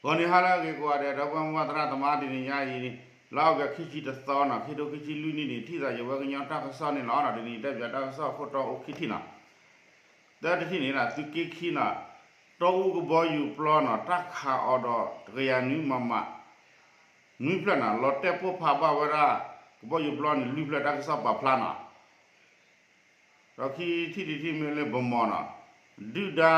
ဂီၤနံၤဟါလၢအဂ့ၤကိးဂၤဒဲး ဒီပုၢ်ဝဲၢ်မုၢ်သရၣ်သမါ တနံၤညါအံၤ လါအီကူးခံဆံတသီနီၤ ခံထိခံဆံလွံၢ်နံၣ်န့ၣ် ထံၣ်သးယဝဲကညီတၢ်ကစီၣ်န့ၣ်လီၤ. တနံၤတၢ်ပၠးတၢ်ကစီၣ်အခိၣ်တီအိၣ်ခံထံၣ်နီၤ. တၢ်တထံၣ်န့ၣ် သုးက့ခံနီၤ တီအူကဘီယူၤပျီနီၤ တၢ်ခးအီၤဒီးတကယၤနွံမမ နွံဖျၢၣ်နီၤ လီၤတဲာ်ပိၢ်ဖးဘၣ်ဝဲဒၣ် ကဘီယူၤပျီန့ၣ် လွံၢ်ဖျၢၣ် တၢ်ကစီၣ်ပာ်ဖျါနီၤ. ဒီးခံထံၣ်တထံၣ်မ့ၢ်လၢဗမီၤနီၤ ဒုၣ်ဒါ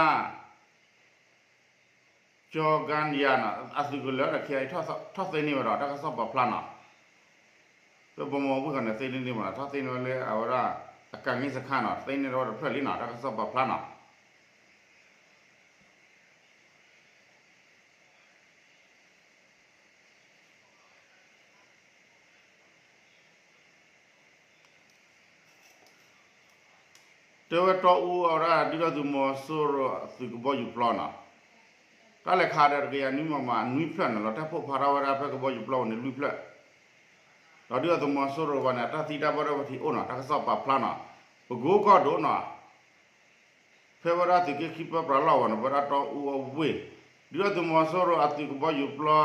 ကၠီကါယၤနီၤ အသုးကလၢၤဒီး ခံအံၤ ထီၣ်သ့န့ၢ်ဝဲဒီး တၢ်ကစီၣ်ပာ်ဖျါနီၤ. လၢဗမီၤဝ့ၢ်ဃီန့ၣ် သ့န့ၢ်န့ၢ်မးနီၤ ထီၣ်သ့န့ၢ်ဝဲလၢအဝဲဒၣ် အကၤင့ၢ်စခါနီၤ သ့န့ၢ်ဝဲတဖျၢၣ်လံနီၤ တၢ်ကစီၣ်ပာ်ဖျါနီၤ. တဲဝဲတီအူအဝဲဒၣ် ဒုၣ်ဒါသုးမီၤစိရိၤအသုးကဘီယူၤပျီနီၤ တၢ်လဲၤခးဒီးတကယၤနွံမမ နွံဖျၢၣ်နီၤ လီၤတဲာ်ပိၢ်ဖးထီၣ်ဝဲဒၣ်ဖဲကဘီယူၤပျီပူၤန့ၣ် လွံၢ်ဖျၢၣ် ဒီးဒုၣ်ဒါသုးမီၤစိရိၤဘၣ်န့ၣ် အတၢ်သံတၢ်ဘၣ်ဒိဘၣ်ထံးအိၣ်နီၤ တၢ်ကစီၣ်ပာ်ဖျါနီၤ. ပကိကီၢ်ဒိၣ်နီၤ ဖဲဝဲဒၣ်သုးက့ခံပၢပြးလီၢ်ဝဲန့ၣ် ဝဲဒၣ်တီအူအဝ့ၢ် ဒုၣ်ဒါသုးမီၤစိရိၤအသုးကဘီယူၤပျီ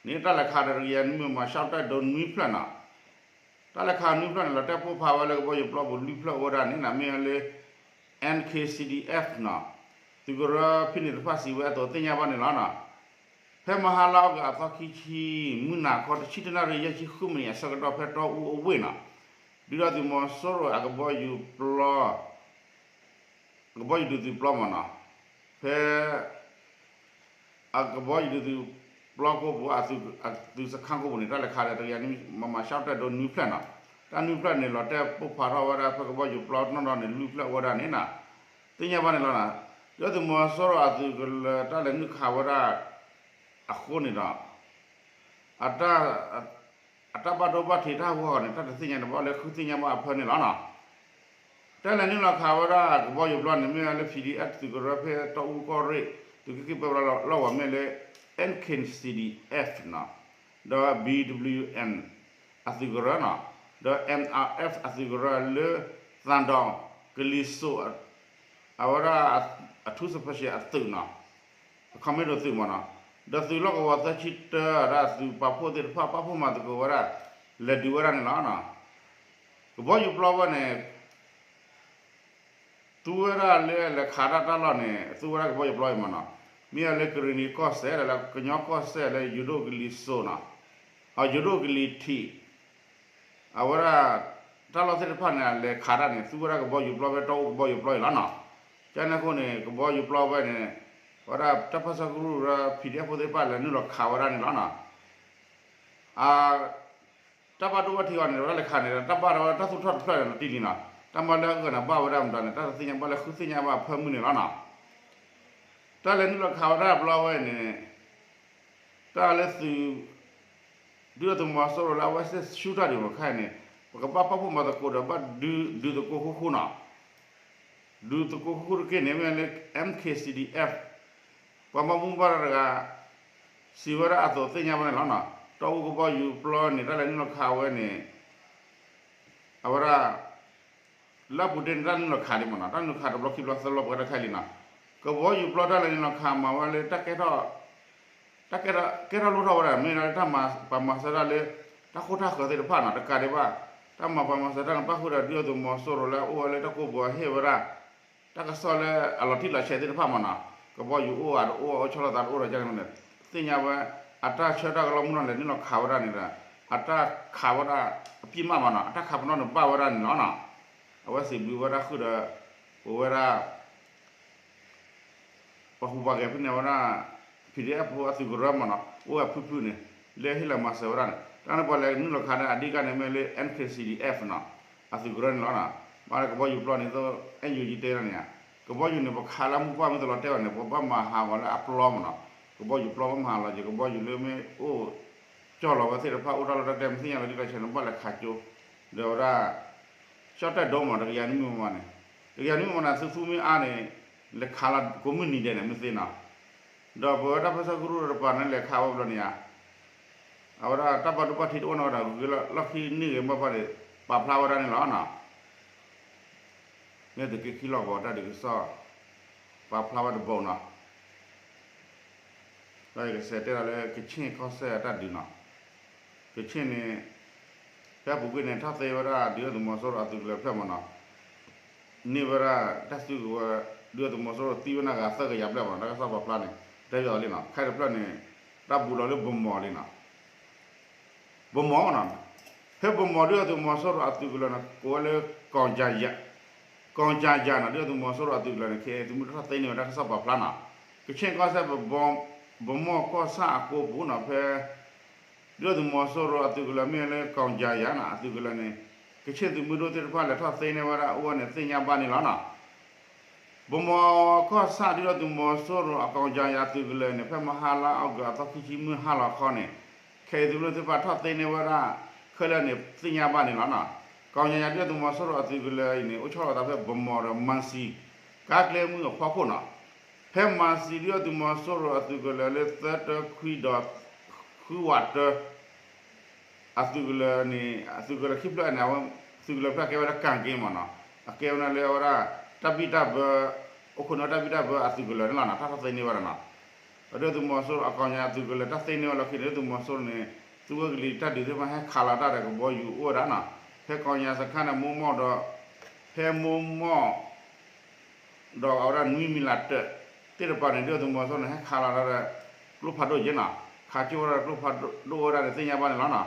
န့ၣ် တၢ်လဲၤခးဒီးတကယၤနွံမမ ရှောက်တိုက်ဒုံး နွံဖျၢၣ်နီၤ. တၢ်လဲၤခးနွံဖျၢၣ်န့ၣ် လီၤတဲာ်ပိၢ်ဖးဝဲလၢကဘီယူၤပျီပူၤလွံၢ်ဖျၢၣ်အိၣ်ဝဲဒၣ်န့ၣ်နီၤ မ့ၢ်ဝဲလၢ N K C D F နီၤ သုးကရၢဖဲန့ၣ်တဖၣ်စံးဝဲအသိးသ့ၣ်ညါဘၣ်န့ၣ်လီၤနီၤ. ဖဲမဟါလါအီကူးအသီခံဆံ မုၢ်နၤခီတဆံတနၣ်ရံၣ် ယဲၢ်ဆံဃုမံးနံးအဆၢကတီၢ် ဖဲတီအူအဝ့ၢ်နီၤ ဒုၣ်ဒါသုးမီၤစိရိၤအကဘီယူၤပျီ ကဘီယူၤဒုးသုးပျီမးနီၤ ဖဲ အကဘီယူၤဒုးသုးပျီကိပူၤ အသုးစခန်းကိပူၤန့ၣ် တၢ်လဲၤခးဒီးတကယၤနွံမမ ရှောက်တိုက်ဒုံး နွံဖျၢၣ်နီၤ. တၢ်နွံဖျၢၣ်န့ၣ် လီၤတဲာ်ပိၢ်ဖးထီၣ်ဝဲဒၣ်ဖဲကဘီယူၤပျီနီၢ်နီၢ်န့ၣ် လွံၢ်ဖျၢၣ်အိၣ်ဝဲဒၣ်န့ၣ်နီၤ သ့ၣ်ညါဘၣ်န့ၣ်လီၤနီၤ. ဒုၣ်ဒါသုးမီၤစိရိၤအသုးကလၢၤတၢ်လဲၤနုာ်ခးဝဲဒၣ် အဃိန့ၣ်ဒီး အတၢ် အတၢ်ဘၣ်ဒိဘၣ်ထံးတၢ်ဟးဂီၤန့ၣ် တၢ်တသ့ၣ်ညါန့ၣ် ဘၣ်လၢဃုသ့ၣ်ညါဘၣ်အဖၢန့ၣ်လီၤနီၤ. တၢ်လဲၤနုာ်လီၤခးဝဲဒၣ်ကဘီယူၤပျီန့ၣ် မ့ၢ်ဝဲလၢ P D F သုးကရၢဖဲတီအူကီၢ်ရ့ၣ် သုးက့ခံပၢပြးလီၢ်ဝဲမ့ၢ်လၢ N K C D F နီၤ ဒီး B W N အသုးကရၢနီၤ ဒီး N R F အသုးကရၢလၢ သံတောင် ကလံၤစိး အဝဲဒၣ် အထူး special အသုးနီၤ commando သုးမးနီၤ ဒီးသုးလီၢ်ကဝီၤသၢဆံတၢ ဒၣ်သုးပာ်ဖှိၣ်သ့ၣ်တဖၣ် ပာ်ဖှိၣ်မၤသကိးဝဲဒၣ် လဲၤဒုးဝဲဒၣ်န့ၣ်လီၤ. ကဘီယူၤပျီဝဲန့ၣ် သူဝဲဒၣ်လၢလဲၤခးတၢ်တၢ်လီၢ်န့ၣ် သူဝဲဒၣ်ကဘီယူၤပျီအံၤမးနီၤ မ့ၢ်ဝဲလၢကရ့ၣ်နံၤကီၢ်စဲၣ် လၢကညီကီၢ်စဲၣ်လၢယိၤဒိၣ်ကလံၤစိးနီၤ အယိၤဒိၣ်ကလံၤထံး အဝဲဒၣ် တၢ်လီၢ်သ့ၣ်တဖၣ်န့ၣ် အလဲၤခးတၢ်န့ၣ် သူဝဲဒၣ်ကဘီယူၤပျီဖဲတီအူကဘီယူၤပျီအံၤလီၤနီၤ. ကန့ၣ်အဃိန့ၣ် ကဘီယူၤပျီဖဲန့ၣ် အဝဲဒၣ်တၢ်ပၢဆှၢကရူၢ်ဒီး P D F ဖိသ့ၣ်တဖၣ်လဲၤနုာ်လီၤခးဝဲဒၣ်န့ၣ်လီၤနီၤ. အ တၢ်ဘၣ်ဒိဘၣ်ထံးအီၤန့ၣ် ဝဲဒၣ်လဲၤခးန့ၣ် တၢ်ဘၣ်ဒီးဝဲဒၣ်တၢ်သူၣ်ထီၣ်တဖျၢၣ်န့ၣ် လီၤတံၢ်လံနီၤ. တၢ်မၤလၢအဂၢၢ်န့ၣ် ဘၣ်ဝဲဒၣ်မတၤန့ၣ် တၢ်တသ့ၣ်ညါဘၣ်လၢဃုသ့ၣ်ညါဘၣ်အဖၢမုၢ်န့ၣ်လီၤနီၤ. တၢ်လဲၤနုာ်လီၤခးဝဲဒၣ်ဘျီဝဲန့ၣ် တၢ်လၢသုး ဒုၣ်ဒါသုးမီၤစိရိၤလၢအဝဲသ့ၣ်ဆူၣ်တၢ်ဒံးမးခဲအံၤန့ၣ် ပကဘၣ်ပာ်ဖှိၣ်မၤသကိးဒီးဘၣ်ဒုးသကိးဃူဃူနီၤ. ဒုးသကိးဃူဃူတက့ၢ်န့ၣ် မ့ၢ်လၢ M K C D F ပှၤဘၣ်မူဘၣ်ဒါတဂၤ စံးဝဲဒၣ်အသိးသ့ၣ်ညါဘၣ်န့ၣ်လီၤနီၤ. တီအူကဘီယူၤပျီန့ၣ် တၢ်လဲၤနုာ်လီၤခးဝဲန့ၣ် အဝဲဒၣ် လၢအပူၤဒ့န့ၣ် တၢ်နုာ်လီၤခးဒံးမးနီၤ. တၢ်နုာ်ခးတဘျီခံဘျီသၢဘျီပှဲၤတၢ်ခဲလံနီၤ. ကဘီယူၤပျီတၢ်လဲၤနုာ်လီၤခးမၤဝဲလၢတၢ်ကဲထီၣ် တၢ်ကဲထီၣ် ကဲထီၣ်လိၣ်ထီၣ်ဝဲဒၣ် မ့ၢ်ဒၣ်လၢတၢ်မၤပှၤမၤစၢၤတၢ်လၢ တၢ်ခိၣ်တၢ်ဃၢၤသ့ၣ်တဖၣ်နီၤ တကးဒံးဘၣ် တၢ်မၤပှၤမၤစၢၤတၢ်န့ၣ် ပၣ်ဃုာ်ဒီးဒုၣ်ဒါသုးမီၤစိရိၤလၢအအိၣ်ဝဲလၢတၢ်ကိးပူၤအဟ့ၣ်ဝဲဒၣ် တၢ်ကစီၣ်လၢအလီၤတံၢ်လီၤဆဲးသ့ၣ်တဖၣ်မးနီၤ. ကဘီယူၤအိၣ်အတအိၣ်အအိၣ်ဆီလီၤသးတအိၣ်ဒီးကန့ၣ် သ့ၣ်ညါဝဲ အတၢ်ဆၢတၢ်ကလီမုၢ်နီၤလဲၣ် နုာ်လီၤခးဝဲဒၣ်န့ၣ်ဒီး အတၢ်ခးဝဲဒၣ်အပျံၤမးမးနီၤ အတၢ်ခးပနီၣ်န့ၣ်ဘၣ်ဝဲဒၣ်န့ၣ်လီၤနီၤ. အဝဲစံးဘျုးဝဲဒၣ်ဃုာ်ဒီး ပဝဲဒၣ် ပှၤဟူးပှၤဂဲၤဖဲန့ၣ်ဝဲဒၣ် P D F ဖိအသုးကရၢမးနီၤ အိၣ်ဝဲဖုဖုန့ၣ် လၢဟ့ၣ်လီၤမၤစၢၤဝဲဒၣ်န့ၣ် တၢ်န့ၣ်ပှၤလဲၤနုာ်လီၤခးန့ၣ် အဓိကန့ၣ်မ့ၢ်လၢ N K C D F နီၤ အသုးကရၢန့ၣ်လီၤနီၤ. ဘၣ်လၢကဘီယူၤပျီန့ၣ်သိး NUG တဲဒၣ်န့ၣ်ဧါ ကဘီယူၤန့ၣ် ပခးလၢမူပှၢ်မ့ၢ်တလီၤတဲာ်ဘၣ်န့ၣ် ပဘၣ်မၤဟးဂီၤလၢအပျီမးနီၤ. ကဘီယူၤပျီဘၣ်မၤဟးလီၤက့ၤ ကဘီယူၤလၢမ့ၢ်အိၣ် ကၠီၣ်လီၤဝဲသ့ၣ်တဖၣ်အိၣ်တၢ်လီၢ်တၢ်ကျဲ မ့ၢ်သ့ၣ်ညါလီၤတံၢ်လီၤဆဲးန့ၣ် ဘၣ်လဲၤခးကၠိ ဒီးဝဲဒၣ် ရှော့တိုက်ဒုံးမး တကယၤနွံမမန့ၣ် တကယၤနွံမမန့ၣ် သုသူမ့ၢ်အါန့ၣ် လဲၤခးလီၤကိးမုၢ်နံၤဒဲးန့ၣ် မ့ၢ်သ့နီၤ. ဒီးပဝဲတၢ်ပၢဆှၢကရူၢ်တပၤန့ၣ် လဲၤခးဝဲဘျီန့ၣ်ဧါ အဝဲဒၣ်တၢ်ဘၣ်ဒိဘၣ်ထံးတအိၣ်နီတဂၤဒီး ဂ့ၤလီၢ်ခံန့ၢ်ဂ့ၤမီၢ်ပှၢ်ဒီး ပာ်ဖျါဝဲဒၣ်န့ၣ်လီၤနီၤ. မ့ၢ်သုးက့ခံလီၢ်ကဝီၤတၢ်ဒုးကစီၣ် ပာ်ဖျါဝဲတဘိနီၤ. ဒီးယကစးတဲဒၣ်လၢကခ့ၣ်ကီၢ်စဲၣ်အတၢ်ဒုးနီၤ, ကခ့ၣ်န့ၣ် ဖဲအပူၤကွံာ်န့ၣ် ထီၣ်သ့ဝဲဒၣ်ဒုၣ်ဒါသုးမီၤစိရိၤအသုးကလၢၤဖျၢၣ်မးနီၤ, န့ၢ်ဝဲဒၣ်တၢ်စုကဝဲၤ ဒုၣ်ဒါသုးမီၤစိရိၤသံဝဲဒၣ်ဂၤသၢကယၤဘျဲၣ်မးနီၤ, တၢ်ကစီၣ်ပာ်ဖျါန့ၣ် တဲဝဲအီၤလံနီၤ, ခဲအံၤတဖျၢၣ်န့ၣ် တၢ်ဘူးလီၤလၢဘမီၤလံနီၤ ဘမီၤနီၤ, ဖဲဘမီၤဒုၣ်ဒါသုးမီၤစိရိၤအသုးကလၢၤန့ၣ် ကိးဝဲလၢ ကီၣ်ကၠၣ်ယၤ, ကီၣ်ကၠၣ်ယၤနီၤ, ဒုၣ်ဒါသုးမီၤစိရိၤအသုးကလၢၤန့ၣ် ခဲအံၤသုးမုၢ်ဒိၣ်ထီၣ်သ့န့ၢ်ဝဲတၢ်ကစီၣ်ပာ်ဖျါနီၤ, ကခ့ၣ်ကီၢ်စဲၣ် ဘမီၤကီၢ်ဆၣ်အကိပူၤနီၤ, ဖဲ ဒုၣ်ဒါသုးမီၤစိရိၤအသုးကလၢၤမ့ၢ်လၢ ကီၣ်ကၠၣ်ယၤနီၤ အသုးကလၢၤန့ၣ် ကခ့ၣ်သုးမုၢ်ဒိၣ်သ့ၣ်တဖၣ်လဲၤထီၣ်သ့န့ၢ်ဝဲဒၣ်အိၣ်ဝဲန့ၣ် သ့ၣ်ညါဘၣ်န့ၣ်လီၤနီၤ. ဘမီၤကီၢ်ဆၣ်ဒုၣ်ဒါသုးမီၤစိရိၤအကီၣ်ကၠၣ်ယၤသုးကလၢၤန့ၣ် ဖဲမဟါလါအီကူးအသီခံဆံမုၢ်ဟါလီၤခီန့ၣ် ခဲအံၤသုးမုၢ်ဒိၣ်သ့ၣ်တဖၣ်ထီၣ်သ့န့ၢ်ဝဲဒၣ် ခဲလၢာ်န့ၣ် သ့ၣ်ညါဘၣ်န့ၣ်လီၤနီၤ. ကီၣ်ကၠၣ်ယၤဒုၣ်ဒါသုးမီၤစိရိၤအသုးကလၢၤအံၤန့ၣ် အိၣ်ဆီလီၤသးဖဲဘမီၤဒီးမၤစံၤ ကါကျဲမုၢ်အဖီခိၣ်နီၤ. ဖဲမၤစံၤဒုၣ်ဒါသုးမီၤစိရိၤအသုးကလၢၤလၢသၢတၢခွံဒီး ဃုဝးတၢ အသုးကလၢၤန့ၣ် အသုးကလၢၤခံဖျၢၣ်န့ၣ် သုးကလၢၤဖျၢၣ်ကဲဝဲလၢ ကၣ်က့မးနီၤ, အကဲဝဲဒၣ်လၢအဝဲဒၣ် တၢ်ဘံၣ်တၢ်ဘၢ အိၣ်ခိးန့ၢ်တၢ်ဘံၣ်တၢ်ဘၢအသုးကလၢၤန့ၣ်လီၤနီၤ, တၢ်ထီၣ်သ့န့ၢ်ဝဲဒၣ်နီၤ. ဒီးဒုၣ်ဒါသုးမီၤစိရိၤအကီၣ်ကၠၣ်ယၤအသုးကလၢၤတၢ်သ့န့ၢ်ဝဲလီၢ်ခံန့ၣ် ဒုၣ်ဒါသုးမီၤစိရိၤန့ၣ် သုဝဲကလံၤတၢ်ဒုးသ့ၣ်တဖၣ်ဟဲခးလီၤတၢ်ဒီးကဘီယူၤအိၣ်ဝဲဒၣ်နီၤ, ဖဲကီၣ်ကၠၣ်ယၤစခါန့ၣ် မိၢ်မီၢ်ဒီး ဖဲမိၢ်မီၢ် ဒီးအဝဲဒၣ်နွံမံၤလးတၢးသ့ၣ်တဖၣ်န့ၣ် ဒုၣ်ဒါသုးမီၤစိရိၤန့ၣ် ဟဲခးလီၤတၢ်ဒီး ကျိဖးဒိၣ်ယဲနီၤ, ခးကၠိဝဲဒၣ်ကျိဖးဒိၣ်ဝဲဒၣ်န့ၣ် သ့ၣ်ညါဘၣ်န့ၣ်လီၤနီၤ.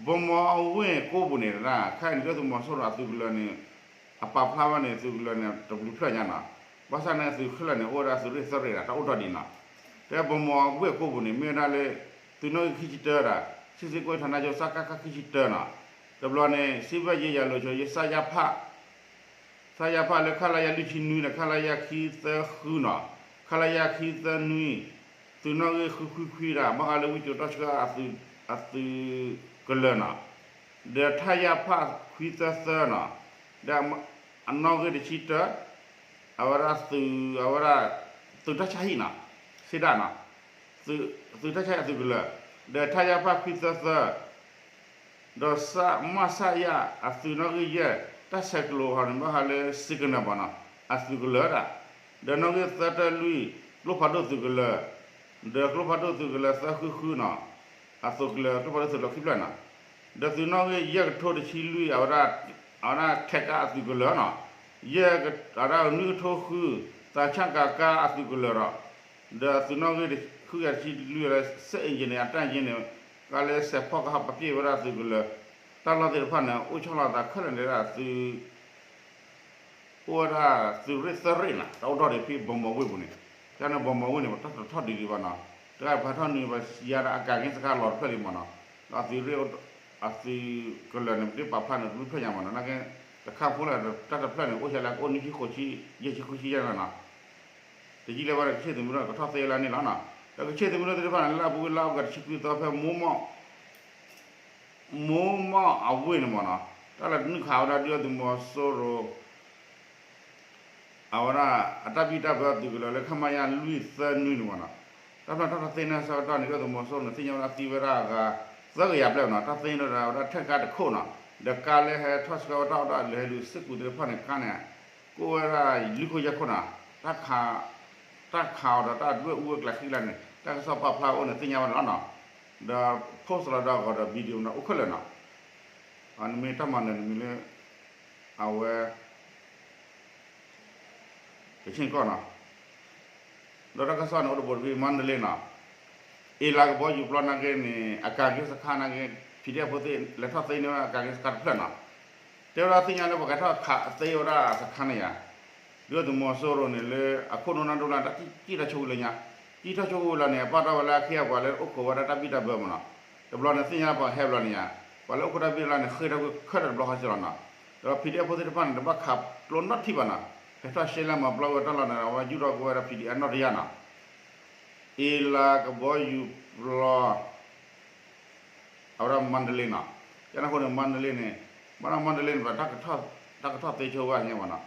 ဘမီၤအဝ့ၢ်ကိးပူၤန့ၣ် ခဲအံၤန့ၣ် ဒုၣ်ဒါသုးမီၤစိရိၤအသုးကလၢၤန့ၣ် အပာ်ဖျါဝဲန့ၣ် သုးကလၢၤန့ၣ် တဘျုးဖျၢၣ်ညါနီၤ, ဘၣ်ဆၣ်န့ၣ်သုးခဲလၢာ်န့ၣ် အိၣ်ဝဲဒၣ်သုးရ့ၣ်သၢရ့ၣ်ဒီး တၢ်အိၣ်ထီၣ်ဒံးနီၤ. တဲဘမီၤအဝ့ၢ်ကိးပူၤန့ၣ် မ့ၢ်ဝဲဒၣ်လၢ သုးနီၣ်ဂံၢ်ခံဆံတၢဒီး စံၣ်စ့ၣ်ကွဲးထးနါကၠိ စကခ ခံဆံတၢနီၤ, တဘျီန့ၣ် စံးဘၣ်ယဲယၤလိၤဆိ ယဲ စရဖ စရဖ လၢ ခလရ လွံၢ်ဆံနွံဒီး ခလရ ခံသၢဃုနီၤ, ခလရ ခံသၢနွံ သုးနီၣ်ဂံၢ်ဃုခွံခွံဒီး ဘၣ်ဃးလၢဝံကၠိၤတီဆှၢအသုးကလၢၤနီၤ, ဒီး ထရဖ ခွံသၢသၢနီၤ, ဒီးအနီၣ်ဂံၢ်တဆံတၢ အဝဲဒၣ်သုး အဝဲဒၣ် သုးတၢ်ဆါဟံၣ်နီၤ, စ့ဒၣ်နီၤ, သုးတၢ်ဆါဟံၣ်အသုးကလၢၤ, ဒီး ထရဖ ခွံသၢသၢ ဒီး မစရ အသုးနီၣ်ဂံၢ်ယဲၢ် တၢ်ဆဲးကျိးဟီန့ၣ် ဘၣ်ဃးလၢ စ့ကနၢၤဘၣ်နီၤ အသုးကလၢၤဒၣ်, ဒီးနီၣ်ဂံၢ်သၢတၢလွံၢ် ကျိဖးဒိၣ်သုးကလၢၤ, ဒီးကျိဖးဒိၣ်သုးကလၢၤသၢဃုဃုနီၤ, အသုးကလၢၤ ကျိဖးဒိၣ်သုးကလၢၤခံဖျၢၣ်နီၤ, ဒီးသုးနီၣ်ဂံၢ်ယဲၢ်ကထိတဆံလွံၢ် အဝဲဒၣ် အဝဲဒၣ်ထဲကါအသုးကလၢၤနီၤ, ယဲၢ်က အဝဲဒၣ်နွံကထိဃု သးဆၣ်ကၤကါအသုးကလၢၤဒီး ဒီးသုးနီၣ်ဂံၢ်ဃုကယၤတဆံလွံၢ်လၢ စစ်အင်ဂျင်နီယာ တပ်ရင်းန့ၣ် ကါလၢစဲးဖီကဟၣ်ပာ်ပျဲဝဲဒၣ်သုးကလၢၤ တၢ်လီၢ်သ့ၣ်တဖၣ်န့ၣ် အိၣ်ဆီလီၤသးခဲလၢာ်န့ၣ်ဒၣ်သုး အိၣ်ဝဲဒၣ်သုးရ့ၣ်သၢရ့ၣ်နီၤ တၢ်အိၣ်ထီၣ်ဒံးဖဲဘီမီၤဝ့ၢ်ပူၤန့ၣ်, ကန့ၣ်ဘီမီၤဝ့ၢ်န့ၣ် တၢ်တထီၣ်ဒံးဒံးဘၣ်နီၤ, တဂၤပှၤထီၣ်နုာ်ဘၣ်ယၤဒီးအကၤက့ၤစခါလီၤတဖျၢၣ်လံမးနီၤ, ဒီးသုးရ့ၣ် အသုးကလၢၤန့ၣ် ပဒ့ပာ်ဖျါန့ၣ် တဘျုးဖျၢၣ်ညါမးနီၤ, နာ်က့ တခါဖိလၢ တၢ်တဖျၢၣ်န့ၣ် အိၣ်ဆံးလၢကအိၣ်နွံဆံဃိးဆံ ယဲၢ်ဆံဃုဆံယဲၢ်နီၤ, တယံာ်လၢၤဘၣ်ဒီး ကခ့ၣ်သုးမုၢ်ဒိၣ်ကထီၣ်သ့လၢန့ၣ်လီၤနီၤ, ဒီးကခ့ၣ်သုးမုၢ်ဒိၣ်သ့ၣ်တဖၣ်န့ၣ် လၢအပူၤကွံာ်လါအီကူးတဆံခွံသီဖဲမိၢ်မီၢ် မိၢ်မီၢ်အဝ့ၢ်န့ၣ်မးနီၤ, တၢ်လဲၤနုာ်ခးဝဲဒၣ်ဒုၣ်ဒါသုးမီၤစိရိၤ အဝဲဒၣ်အတၢ်ဘံၣ်တၢ်ဘၢအသုးကလၢၤလၢ ခမရလွံၢ်သၢနွံန့ၣ်မးနီၤ, တၢ်ဖျါထီၣ်တၢ်သ့န့ၢ်ဆၢကတီၢ်န့ၣ် ဒုၣ်ဒါသုးမီၤစိရိၤန့ၣ် သ့ၣ်ညါဝဲဒၣ်သံဝဲဒၣ်အဂၤ သၢကယၤဘျဲၣ်နီၤ, တၢ်သ့န့ၢ်ဝဲဒၣ်ထဲကါတခိၣ်နီၤ, ဒီးကါလၢဟဲထီၣ်ဆှၢဝဲတၢ်အီၣ်တၢ်အီလဲၤဟဲလူၤစ့ၢ်ကီးသ့ၣ်တဖၣ်န့ၣ် ကါန့ၣ် ကအိၣ်ဝဲဒၣ်လွံၢ်ခိၣ်ယဲၢ်ခိၣ်နီၤ, တၢ်ခး တၢ်ခးအီၤဒီးတၢ်ဒွဲၣ်အူဝဲကျးဃံကျါန့ၣ် တၢ်ကစီၣ်ပာ်ဖျါအိၣ်န့ၣ်သ့ၣ်ညါဝဲန့ၣ်လီၤနီၤ, ဒီး post လီၤဒီးအဂီၢ်ဒီး video န့ၣ်အိၣ်ခဲလၢာ်နီၤ, နမ့ၢ်တၢ်မၤနၢၤနမံၤလၢ အဝဲ ကဆ့ၣ်ကီၢ်နီၤ, ဒီးတၢ်ကစီၣ်န့ၣ် အိၣ်တဘိတဘ့ၣ် မါဒလ့နီၤ, အ့လးကဘီယူၤပျီနာ်က့န့ၣ် အကၤက့ၤစခါနာ်က့ PDF ဖိသ့ၣ် လဲၤထီၣ်သ့န့ၢ်ဝဲအကၤက့ၤစခါတဖျၢၣ်နီၤ, တဲဝဲဒၣ်သ့ၣ်ညါလၢပှၤကထီၣ်ခးအသ့ဝဲဒၣ်စခါန့ၣ်ယါ, ဒုၣ်ဒါသုးမီၤစိရိၤန့ၣ်လၢအခိၣ်နူာ်နၢ်ဒိၣ်လၢတၢ်စံၣ်ထီၣ်ဆိဝံၤလၢညါ, စံၣ်ထီၣ်ဆိဝံၤလီၤန့ၣ် အပာ်ထီၣ်ဝဲလၢအခ့အပှၤလၢအိၣ်ခိးဝဲဒၣ်တၢ်ဘံၣ်တၢ်ဘၢမးနီၤ, တဘျီန့ၣ်သ့ၣ်ညါပှၤဟဲဘျီန့ၣ်ယါ, ပှၤလၢအိၣ်ခိးတၢ်ဘံၣ်တၢ်ဘၢန့ၣ် ဃ့ၢ်ထီၣ်ကွံာ်ခဲလၢာ်တဘျီဃီစ့ၢ်လီၤနီၤ, ဒီး PDF ဖိသ့ၣ်တဖၣ်န့ၣ် တဘၣ်ခးကျိနီတထံၣ်ဘၣ်နီၤ, ဟဲထီၣ်ရှဲလဲၣ်မၤပျီဝဲတၢ်လီၢ်န့ၣ် အဝဲယူၢ်ထီၣ်ကွံာ်ဝဲဒၣ် PDF အနီၣ်တယၢ်နီၤ, အ့လးကဘီယူၤပျီ အဝဲဒၣ်မါဒလ့နီၤ, ကန့ၣ်အဃိန့ၣ် မါဒလ့န့ၣ် ဘၣ်ဒီးမါဒလ့န့ၣ် တၢ်ကထီၣ် တၢ်ကထီၣ်သ့ဆိဝဲညါမးနီၤ,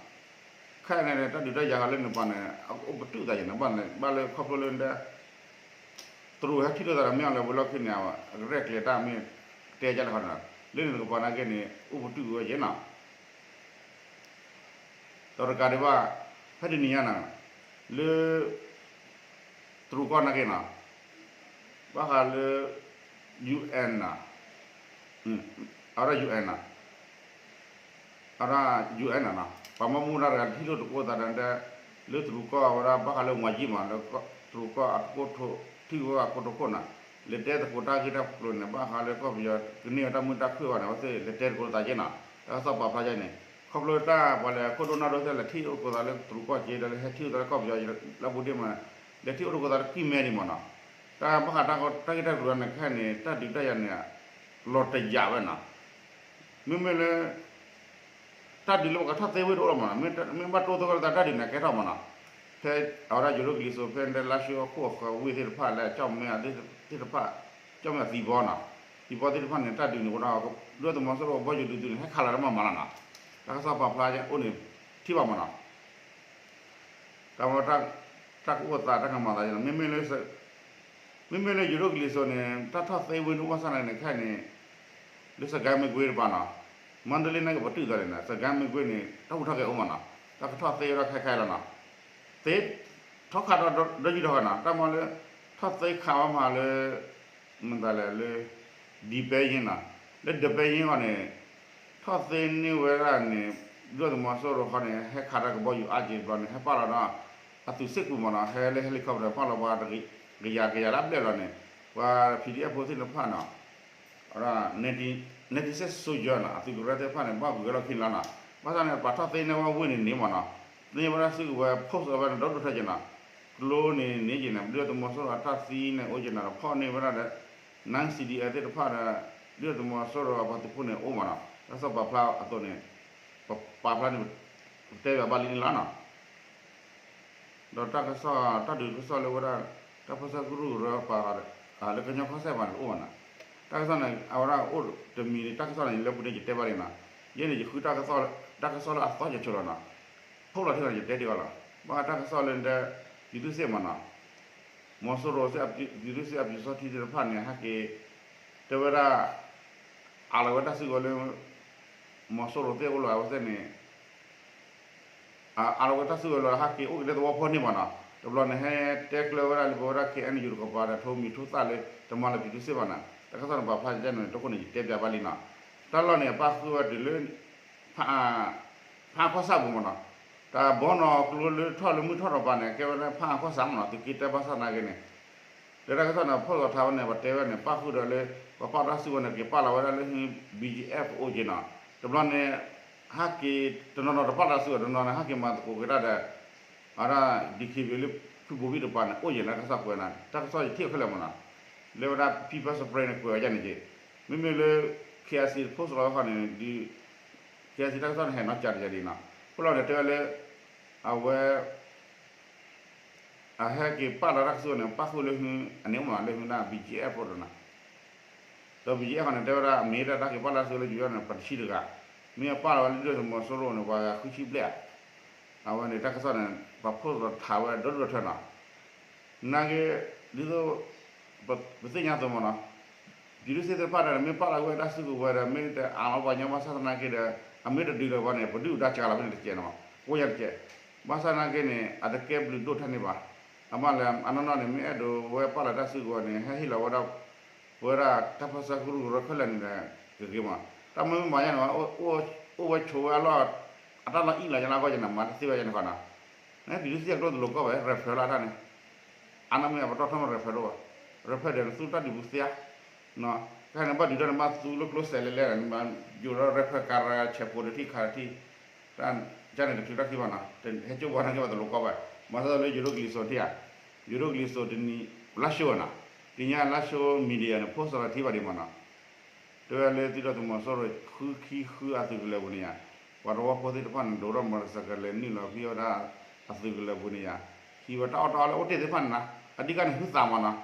ခဲအံၤန့ၣ် တၢ်ဒုးတၢ်ယၤဃီလၢန့ၣ်ပှၤန့ၣ် အအိၣ်ပတုာ်သးယဲန့ၣ် ဘၣ်န့ၣ် ဘၣ်လၢခီဖျိလၢ တရူးဟဲထံၣ်လိာ်သးဒီးမ့ၢ်အီၤလၢဝဲလီၢ်ခံန့ၣ် အကရဲၣ်ကျဲၤတၢ်မ့ၢ်တဲကလဲၣ်ဃီန့ၣ် လၢန့ၣ်တကပၤနာ်က့န့ၣ် အိၣ်ပတုာ်ဝဲယဲနီၤ, ဒီးတကးဒံးဘၣ် ဖဲတနံၤညါန့ၣ် လၢ တရူးကီၢ်နာ်က့နီၤ, ဘၣ်ဃးလၢ ယူၣ်အဲၣ် နီၤ, အဝဲဒၣ် ယူၣ်အဲၣ် နီၤ, အဝဲဒၣ် ယူၣ်အဲၣ် နီၤနီၤ ပှၤမၤမူဒါတဂၤထံၣ်လိာ်သကိးသးဒီး လၢတရူးကီၢ်အဝဲဒၣ် ဘၣ်ဃးလၢဝါယံၢ်မး လၢတရူးကီၢ်အတကိၣ်ထိၣ် ထံၣ်ဝဲအကိတိခိၣ်နီၤ, လဲၤတဲသကိးတၢ်ဂ့ၢ်တၢ်ကျိၤန့ၣ် ဘၣ်ဃးလၢကီၢ်ပယီၤကန့ၢ်ဝဲတၢ်မုာ်တၢ်ခုၣ်ဘၣ်န့ၣ် အဝဲသ့ၣ်လဲၤတဲသကိးသးက့နီၤ, တၢ်ကစီၣ်ပာ်ဖျါက့န့ၣ် ခီဖျိတၢ်ပှၤလဲၤခိၣ်ဒိၣ်နီၢ်ဒိၣ်သ့ၣ်လဲၤထံၣ်လိာ်သကိးသးလၢတရူးကီၢ်က့ဒီး လဲၤဟဲထံၣ်လိာ်သးလၢကီၢ်ပယီၤလၢအပူၤဒ့ၣ်မး လဲၤထံၣ်လိာ်သကိးသးလၢကွံမဲဒံးမးနီၤ, တၢ်ဘၣ်ဃးတၢ်ဂ့ၢ်တၢ်ကျိၤန့ၣ်ခဲအံၤန့ၣ် တၢ်ဒုးတၢ်ယၤန့ၣ် လီၤတယာ်ဝဲနီၤ, မ့မ့ၢ်လၢ တၢ်ဒုးလၢပကထီၣ်သ့ဝ့ၢ်တအိၣ်လီၤမးနီၤ, မ့ၢ်ဘၣ်တိသကိးလၢတၢ်ဒုးန့ၣ် ကဲထီၣ်မးနီၤ, ဖဲအဝဲဒၣ်ယိၤဒိၣ်ကလံၤစိး ဖဲလၢလါၡိအခိၣ်အဃၢၤဝ့ၢ်သ့ၣ်တဖၣ်လၢအကၠီၣ်မဲသ့ၣ်တဖၣ် ကၠီၣ်မဲသံဘီနီၤ, သံဘီသ့ၣ်တဖၣ်န့ၣ် တၢ်ဒုးန့ၣ်အိၣ်ဒၣ် ဒုၣ်ဒါသုးမီၤစိရိၤအဘီယူၤဒုးသုးန့ၣ် ဟဲခးလီၤတၢ်မးမးလီၤနီၤ, တၢ်ကစီၣ်ပာ်ဖျါအိၣ်န့ၣ် ထံၣ်ဘၣ်မးနီၤ တၢ်ဝဲ တၢ်ကအိၣ်သးတၢ်ကမၤသးန့ၣ် မ့မ့ၢ်လၢယိၤဒိၣ်ကလံၤစိးန့ၣ် တၢ်ထီၣ်သ့ဝ့ၢ်န့ၣ် အိၣ်ဘၣ်ဆၣ်နာ်က့န့ၣ် ခဲအံၤန့ၣ် လၢစကဲမ့ၢ်ကွ့တပၤနီၤ, မါဒလ့န့ၣ်ကပတုာ်သးန့ၣ် စကဲမ့ၢ်ကွ့န့ၣ် တၢ်ဟူးထီၣ်က့ၤအိၣ်မးနီၤ, တၢ်ကထီၣ်သ့ဝဲဒၣ်ခဲခဲလီၤနီၤ, သ့ ထီၣ်ခးဒီးဒီယုၢ်ထီၣ်ဃီနီၤ, တၢ်မ့ၢ်လၢ ထီၣ်သ့ခးဝဲမးလၢ မတၤလဲၣ်လၢ ဒံပဲယ့နီၤ, လၢဒံပဲယ့အဂီၢ်န့ၣ် ထီၣ်သ့န့ၢ်ဝဲဒၣ်န့ၣ် ဒုၣ်ဒါသုးမီၤစိရိၤဃီန့ၣ် ဟဲခးတၢ်ကဘီယူၤအါက့ၤတဘျီန့ၣ် ဟဲပာ်လီၤဒီး အသုးစ့ၢ်ကီးမးနီၤ, ဟဲလၢ helicopter ပာ်လီၤပှၤ ကယၤကယၤလၢအဘျဲၣ်လီၤန့ၣ် ပှၤ P D F ဖိသ့ၣ်တဖၣ်နီၤ အဝဲဒၣ် ninety-six soldier နီၤ အသုးကရၢသ့ၣ်တဖၣ်န့ၣ် ဘၣ်ဂုၤဂဲၤလီၢ်ခံလီၤနီၤ, ဘၣ်ဆၣ်န့ၣ် ပှၤထီၣ်သ့န့ၢ်ဝဲဝ့ၢ်န့ၣ်န့ၣ်မးနီၤ, သ့ဝဲဒၣ်စုကဝဲၤ post အဝဲန့ၣ် ဒီဒူၣ်ထီၣ်က့ၤနီၤ, ကျိန့ၣ်န့ၣ်က့ၤန့ၣ် ဒုၣ်ဒါသုးမီၤစိရိၤအတၢ်သံန့ၣ်အိၣ်က့ၤနီၤ ဒီးဖီၣ်န့ၢ်ဝဲဒၣ်ဒီး နါ C D F သ့ၣ်တဖၣ်ဒီး ဒုၣ်ဒါသုးမီၤစိရိၤအပှၤသုးဖိန့ၣ်အိၣ်မးနီၤ, တၢ်ကစီၣ်ပာ်ဖျါအသိးန့ၣ် ပပာ်ဖျါန့ၣ် ပတဲဘၣ်ဘၣ်လံန့ၣ်လီၤနီၤ. ဒီးတၢ်ကစီၣ် တၢ်ဒုးကစီၣ်လၢဝဲဒၣ် တၢ်ပၢဆှၢကရူၢ်ကရၢပာ် လၢကညီကီၢ်စဲၣ်ပှၤန့ၣ်တအိၣ်ဘၣ်နီၤ, တၢ်ကစီၣ်န့ၣ် အဝဲဒၣ်အိၣ်တမံၤ တၢ်ကစီၣ်န့ၣ် လၢပူၤန့ၣ်ယတဲဘၣ်လံနီၤ, ယဲန့ၣ်ယဃု တၢ်ကစီၣ်လၢအသီကဆိးလီၤနီၤ, ဖီၣ်လီၤထံၣ်လီၤန့ၣ် ယတဲတ့ၢ်အီၤလီၤ, ဘၣ်တၢ်ကစီၣ်လၢ ပြည်သူ့စစ် မးနီၤ, မီၤစိရိၤ ပြည်သူ့စစ် အပျူစောထီးသ့ၣ်တဖၣ်န့ၣ် ဟဲက့ၤ တဲဝဲဒၣ် အးလီၤဝဲတၢ်စုကဝဲၤလၢ မီၤစိရိၤသ့ၣ်အိၣ်လီၤအဝဲသ့ၣ်န့ၣ် အးလီၤဝဲတၢ်စုကဝဲၤလီၤ ဟဲက့ၤအိၣ်က့ၤလၢသဝီဖိန့ၣ်မးနီၤ, တဘျီန့ၣ် ဟဲတဲကျၢၤဝဲဒၣ်လၢပဝဲဒၣ် K N U တကပၤဒီး ထိးမံၤထိးသၣ်လၢ တမၤလၢ ပြည်သူ့စစ် ဘၣ်နီၤ, တၢ်ကစီၣ်န့ၣ် ပာ်ဖျါကဲန့ၣ် တခိၣ်န့ၣ် ယတဲပၠးဘၣ်လံနီၤ, တၢ်လီၢ်န့ၣ် အပၣ်ဃုာ်ဝဲတုၤလၢ ဖးအါခီၣ်စးပူၤမးနီၤ, တၢ်ဘီနီၤကျိလၢထီၣ်လၢမုၢ်ထီၣ်ဒီးပၤန့ၣ် ကဲဝဲလၢဖးအါခီၣ်စးမးနီၤ, သုးက့တၢ်ဘၣ်ဆၣ်သနာ်က့န့ၣ် လၢတၢ်ကစီၣ်န့ၣ် ဖီၣ်လီၤထးဝဲန့ၣ် ပှၤတဲဝဲန့ၣ် ပၣ်ဃုာ်ဒီးလၢ ပှၤပာ်တၢ်စုကဝဲၤန့ၣ် က့ၤပာ်လီၤဝဲဒၣ်လၢ B G F အိၣ်က့ၤနီၤ, တဘျီန့ၣ် ဟဲက့ၤ တနီၤနီၤတပာ်တၢ်စုကဝဲၤ တနီၤန့ၣ် ဟဲက့ၤမၤသကိးက့ၤတၢ်ဒီး အဝဲဒၣ် D K B A လၢဖုဘိဘံၣ်တပၤန့ၣ် အိၣ်က့ၤန့ၣ် တၢ်ကစီၣ်ကွဲးန့ၣ် တၢ်ကစီၣ်ယထံၣ်ခဲလၢာ်မးနီၤ, လၢဝဲဒၣ် pepper spray န့ၣ် ကွဲးဝဲဒၣ်န့ၣ်က့ၤ, မ့မ့ၢ်လၢ K I C post လီၤဝဲဃီန့ၣ် ဒ် K I C တၢ်ကစီၣ်န့ၣ် ဟဲနီၢ်ကၠးတယၤဒ်နီၤ, အဃိလီၤန့ၣ် တဲဝဲလၢ အဝဲ အဟဲက့ၤပာ်လီၤတၢ်ကစီၣ်န့ၣ် ပၣ်ဃုာ်လၢ အန့ၣ်မးလၢဟုဒၣ် B G F အိၣ်ဒီးနီၤ, ဒီး B G F န့ၣ် တဲဝဲဒၣ် မ့ၢ်တၢ်ဟဲက့ၤပာ်လီၤတၢ်စုကဝဲၤလၢ ယူၤယီၣ်န့ၣ် ပှၤတဆံတဂၤ, မ့ၢ်အပာ်လီၤဝဲလၢဒုၣ်ဒါသုးမီၤစိရိၤန့ၣ် ပှၤဂၤဃုဆံဘျဲၣ်ဧါ, အဝဲန့ၣ် တၢ်ကစီၣ်န့ၣ် ပှၤ post လီၤထးဝဲဒီဒူၣ်ဒီထၢနီၤ, နာ်က့ ဒ်သိး ပသ့ၣ်ညါအသိးမးနီၤ, ပြည်သူ့စစ် သ့ၣ်တဖၣ်ဒီး မ့ၢ်ပာ်လီၤဝဲတၢ်စုကဝဲၤဒီး မ့ၢ်တအးလီၤပှၤညီဘၣ်ဆၣ်သနာ်က့ဒီး အမ့ၢ်တဒုးလီၤဝဲန့ၣ် ပဒုၣ်ပဒါစှၤလီၤဖဲန့ၣ်တကဲးန့ၣ်မး, ကိးညါတကဲး, ဘၣ်ဆၣ်သနာ်က့န့ၣ် အတကဲဘျုးဒိၣ်ထဲန့ၣ်ဘၣ်, အမ့ၢ်လၢအနီၢ်နီၢ်န့ၣ် မ့ၢ်အဲၣ်ဒိးဝဲပာ်လီၤတၢ်စုကဝဲၤန့ၣ် ဟဲဟ့ၣ်လီၤဝဲဒၣ် ပဝဲဒၣ်တၢ်ပၢဆှၢကရူၢ်ကရၢခဲလၢာ်န့ၣ်ဒီး ကဂ့ၤမး, တၢ်မ့ၢ်မၤညါန့ၣ် အိၣ်ဝဲဆိးဝဲအလီၢ် အတၢ်လီၢ်အံၣ်လီၤညါလၢအဂီၢ်ယဲန့ၣ် မၤတသ့ဝဲယဲန့ၣ်ဃီနီၤ, န ပြည်သူ့စစ် အကျိတလိၤကီၢ်ဘၣ် ရၢၢ်ဖၢလီၤအတၢ်န့ၣ်, အါန့ၢ်မ့ၢ်အပတီၢ်ထီၣ်မ့ၢ်ရၢၢ်ဖၢဒိၣ်ဘၣ်, ရၢၢ်ဖၢဒီးနသူတၢ်ဒုးပူၤသ့ဧါ, ခဲအံၤန့ၣ် ဘၣ်ဒုးတၢ်န့ၣ် ဘၣ်သူလၢကျိစဲးလဲၤလဲၤန့ၣ် မ့ၢ်ယိၤဒီးရၢၢ်ဖၢကၤရၤဆဲးဖိတထံၣ်ခးတထံၣ်, တၢ်န့ၣ်တချုးတၢ်ခံဘၣ်နီၤ, ဟဲကၠိပှၤနာ်က့ဘၣ်တလိၤကီၢ်ဘၣ်, မၤသးလၢယိၤဒိၣ်ကလံၤစိးထံၣ်ဧါ, ယိၤဒိၣ်ကလံၤစိးတနံၤ လါၡိနီၤ, တနံၤညါလါၡိ media န့ၣ် post လီၤထံဘၣ်ဒံးမးနီၤ တဲဝဲလၢသုးဒီးသုးမီၤစိရိၤဃုခံဃုအသုးကလၢၤပူၤန့ၣ်ယါ, ပှၤသဝီဖိသ့ၣ်တဖၣ်န့ၣ် ဒိးထီၣ်မီၤတစဲးကလဲၤနုာ်လီၤဖံးဝဲဒၣ်အသုးကလၢၤပူၤန့ၣ်ယါ, ဟံးဝဲတၢ်အီၣ်တၢ်အီလၢအိၣ်တ့ၢ်သ့ၣ်တဖၣ်န့ၣ်နီၤ, အဓိကန့ၣ်ဟုသးမးနီၤ,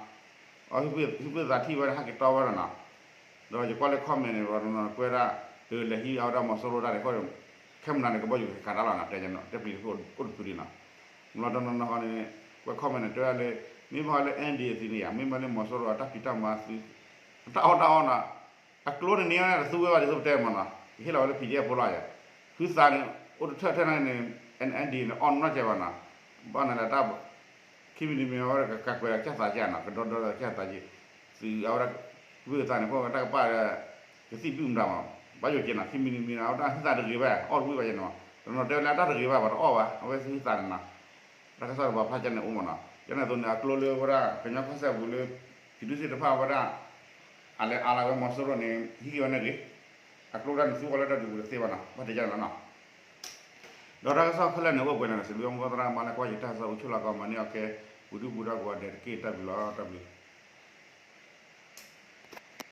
အဟံးဖုသးထံၣ်ဝဲဒၣ်ဟဲက့ၤတီဝဲဒၣ်နီၤ, ဒီးယကွၢ်လၢ comment န့ၣ် ပှၤတနီၤကွဲးဒၣ်, လဲၤဟံးအဝဲဒၣ်မီၤစိရိၤတၢ်န့ၣ် ခဲမနၤန့ၣ် ကဘီယူၤက့ၤခးတၢ်လီၤနီၤ, တဲယနီၤ တဲပျံၤတဖုအိၣ်တဖုဒံးနီၤ, မ့ၢ်လီၤတနီၤနီၤဃီန့ၣ် ကွဲး comment န့ၣ် တဲဝဲလၢ မ့ၢ်ဘၣ်လၢ N D A သုးန့ၣ်ယါ, မ့ၢ်ဘၣ်လၢမီၤစိရိၤအတၢ်ဖံးတၢ်မၤသုး တၢ်အီၣ်တၢ်အီနီၤ, အကျိန့ၣ်န့ၢ်ဝဲဒၣ်တသူဝဲဘၣ်ဒ်သိးပတဲမးနီၤ, ကဟ့ၣ်လီၤဝဲလၢ P D F ဖိလီၤယါ, ဟုသးန့ၣ် အိၣ်တထၢၣ်ထၢၣ်န့ၣ် N D A န့ၣ် အီၣ်နီၢ်ကဲဘၣ်နီၤ, ဘၣ်န့ၣ်လၢတၢ် ခံမံၤတမံၤအဝဲဒၣ်ကကးကွဲးကၢ်သးကၢ်နီၤ, ကဒီဒီကၢ်သးကၢ်, သုးအဝဲဒၣ်, ဝံသးန့ၣ် ဖဲတၢ်ကပာ်ဒီး, ကသံၣ်ဘုၣ်မတၤမး, ဘၣ်ယိၣ်က့နီၤ, ခံမံၤတမံၤနီၤ အဝဲဒၣ်ဟုသးတဂ့ၤဘၣ် အီၣ်တဝံၣ်ဘၣ်ယဲနီၤ, တနီၤတဲဝဲလၢအတၢ်တဂ့ၤဘၣ် ပှၤတအီၣ်ဘၣ် အဝဲသ့ၣ်ဟုသးန့ၣ်နီၤ, တၢ်ကစီၣ်တဘၣ်ဖျါကန့ၣ်အိၣ်မးနီၤ, ကန့ၣ်အသိးန့ၣ် အကျိလၢဝဲဒၣ် ကညီကီၢ်စဲၣ်ပူၤလၢ သုးဒုးသ့ၣ်တဖၣ်ဝဲဒၣ် အလဲၤအါလၢဝဲမီၤစိရိၤန့ၣ် ဟံးက့ၤဝဲန့ၣ်ဂ့ၤ, အကျိဒၣ်န့ၣ် သူအီၤလၢတၢ်ဒုးပူၤတသ့ဘၣ်နီၤ, ဘၣ်တဲယဲနီၤနီၤ ဒီးတၢ်ကစီၣ်ခဲလၢာ်န့ၣ် အိၣ်ပှဲၤန့ၣ် စံးဘျုးမိၢ်သရၣ်မါလၢကွၢ်ယတၢ်ကစီၣ် အိၣ်ဆူၣ်လီၤကီမၤန့ၢ်အီၤကဲ ပူၤဒုပူၤဒီးကိးဂၤဒဲးတက့ၢ် တၢ်ဘျုးလီၤ တၢ်ဘျုး